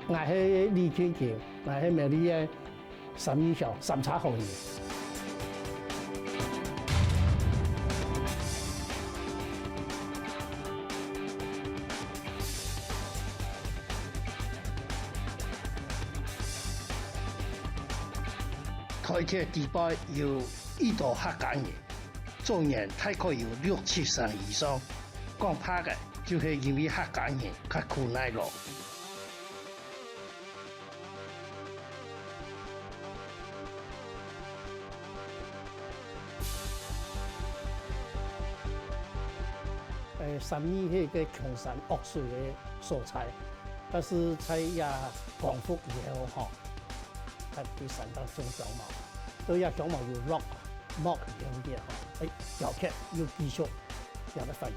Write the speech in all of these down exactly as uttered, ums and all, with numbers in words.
𠊎係李慶卿，𠊎係苗栗个三義鄉三叉口人。台鐵底背有已多客家人，總人大概有六七成以上。講白个，就係因為客家人較苦耐勞。 誒，三義係一個窮山惡水个所在，但是在這光復以後吼，佢對山頂種香茅，所以這香茅有落，落以後吼，誒，橋腳又繼續 這個繁榮。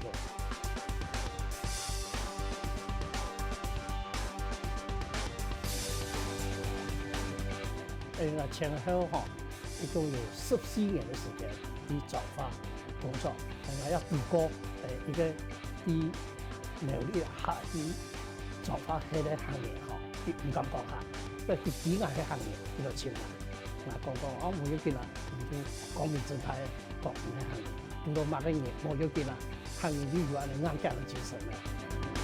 誒，𠊎前後吼，一共有十四年个時間去彰化工作，𠊎也有過，誒，一個去苗栗下去彰化該個行業吼，佢毋敢講客，所以佢知𠊎係客人，佢就請𠊎。𠊎講講，哦，無要緊啊，你就光明正大个講你係客人，遇到麼个人無要緊啊，客人就有恁呢硬頸个精神啊。